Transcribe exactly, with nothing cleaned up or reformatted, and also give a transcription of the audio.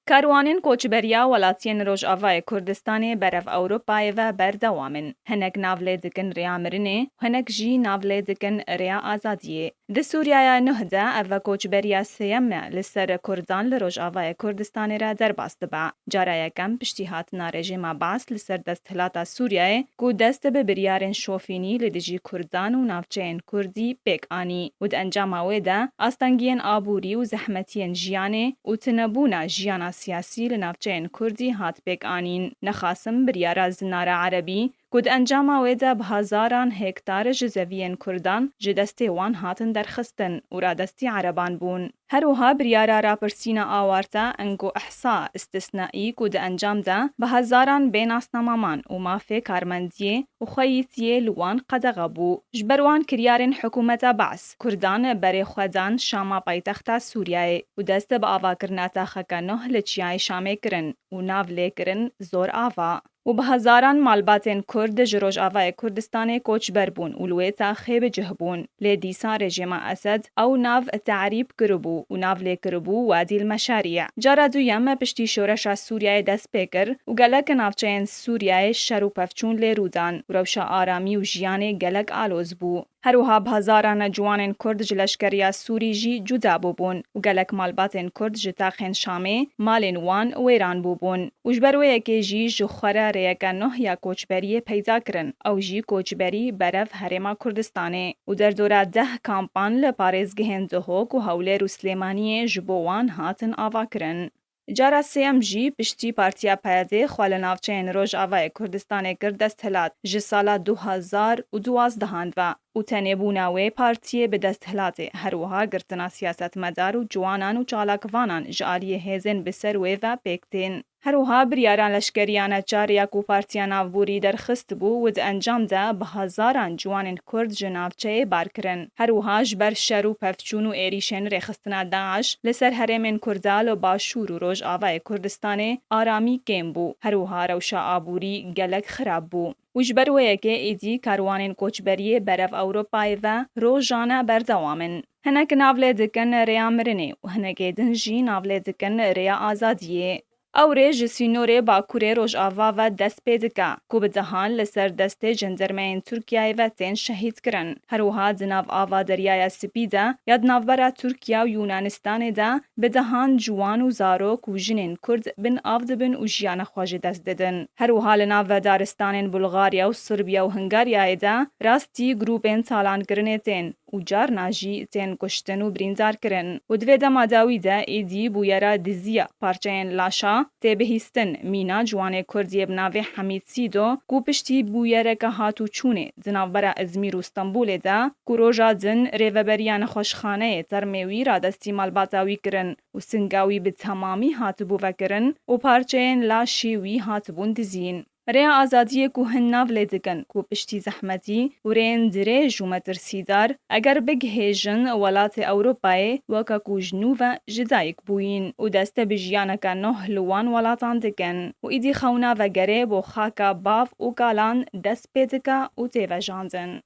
Karwanên koçberiya welatiyên Rojavayê Kurdistanê berev Ewropayê ve berdewam in. Hinek nav lê dikin rêya mirinê, hinek jî nav lê dikin rêya azadiyê. Di Sûriyaya nuh de ev koçberiya sêyem e li ser Kurdan li Rojavayê Kurdistanê re derbas dibe. Cara yekem piştî hatina rejîma Baas li ser desthilata Sûriyeyê, ku dest bi biryarên şofînî li dijî Kurdan û navçeyên Kurdî pêk anî û di encama wê de astengiyên aborî û zehmetiyên jiyanê û tunebûna jiyana siyasî li navçeyên Kurdî hat pêk anîn. Nexasim biryara zinara erebî, ku di encama wê de bi hezaran hektar ji zeviyên Kurdan ji destê wan hatin derxistin û radestî ereban bûn. Her wiha biryara rapirsîna awarte, engo ihsa istisnaî, ku di encam de bi hezaran bê nasnama man û mafê karmendiyê û xweyîtiyê li wan qedexe bû. Ji ber wan kiryarên hikûmeta Baas, Kurdan berê xwe dan Şama paytexta Sûriyeyê û dest bi avakirina taxeke nuh li Çiyayê Şamê kirin û nav lê kirin Zor Ava. Û bi hezaran malbatên Kurd ji Rojavayê Kurdistanê koçber bûn û li wê taxê bi cih bûn. Lê dîsa rejîma Esed ew nav terîb kiribû û nav lê kiribû Wadî el Meşarî. Cara duyem piştî şoreşa Sûriyeyê dest pê kir û gelek navçeyên Sûriyeyê şer û pevçûn lê rû dan û rewşa aramî û jiyanê gelek aloz bû. Her wiha bi hezaran ciwanên Kurd ji leşkeriya Sûrî jî cuda bûbûn û gelek malbatên Kurd ji taxên Şamê malên wan wêran bûbûn û ji ber wê yekê jî ji xwe re rêyeke nuh ya koçberiyê peyda kirin, ew jî koçberî berev Herêma Kurdistanê û derdora deh kampan li parêzgehên Duhok û Hewlêr û Silêmaniyê ji bo wan hatin avakirin. Cara sêyem jî piştî Partiya P Y D xwe li navçeyên Rojavayê Kurdistanê kir desthilat ji sala du hezar û duwazdehan ve û tenêbûna wê partiyê bi desthilatê, her wiha girtina siyasetmedar û ciwanan û çalakvanan ji aliyê hêzên bi ser wê ve pêk tên. Her wiha biryara leşkeriya neçar ya ku Partiya Navborî derxist bû û di encam de bi hezaran ciwanên Kurd ji navçeyê bar kirin. Her wiha ji ber şer û pevçûn û êrîşên rêxistina DAIŞ li ser herêmên Kurda li Başûr û Rojavayê Kurdistanê aramî kêm bû. Her wiha rewşa aborî gelek xirab bû. Û ji ber wê yekê êdî karwanên koçberiyê berev Ewropayê ve rojane berdewam in. Hinek nav lê dikin rêya mirinê û hinekê din jî nav lê dikin rêya azadiyê. Ew rê ji sînorê Bakurê Rojava ve dest pê dike, ku bi dehan li ser destê jendermeyên Tirkiyeyê ve tên şehîd kirin. Her wiha di nav ava Deryaya Spî de ya di navbera Tirkiye û Yunanistanê de bi dehan ciwan û zarok û jinên Kurd bin av dibin û jiyana xwe ji dest didin. Her wiha li nav daristanên Bulgarya û Sirbiya û Hungaryayê de rastî grûpên talankirinê tên û carna jî tên kuştin û birîndar kirin. Û di vê dema dawî de êdî bûyera diziya parçeyên laşa tê bihîstin. Mîna ciwanê Kurd yê bi navê Hemîd Sîdo, ku piştî bûyereke hatûçûnê di navbera Izmîr û Stenbolê de, ku roja din rêveberiya nexweşxaneyê termê wî radestî malbata wî kirin û singa wî bi temamî hatibû vekirin û parçeyên laşê wî hatibûn dizîn. Rêya azadiyê ku hin nav lê dikin, ku piştî zehmetî û rêyên dirêj û metirsîdar, eger bigihêjin welatê Ewropayê, weke ku ji nû ve ji dayik bûyîn û dest bi jiyaneke nuh li wan welatan dikin û îdî xewna vegerê bo xaka bav û kalan dest pê dike û tê vejandin.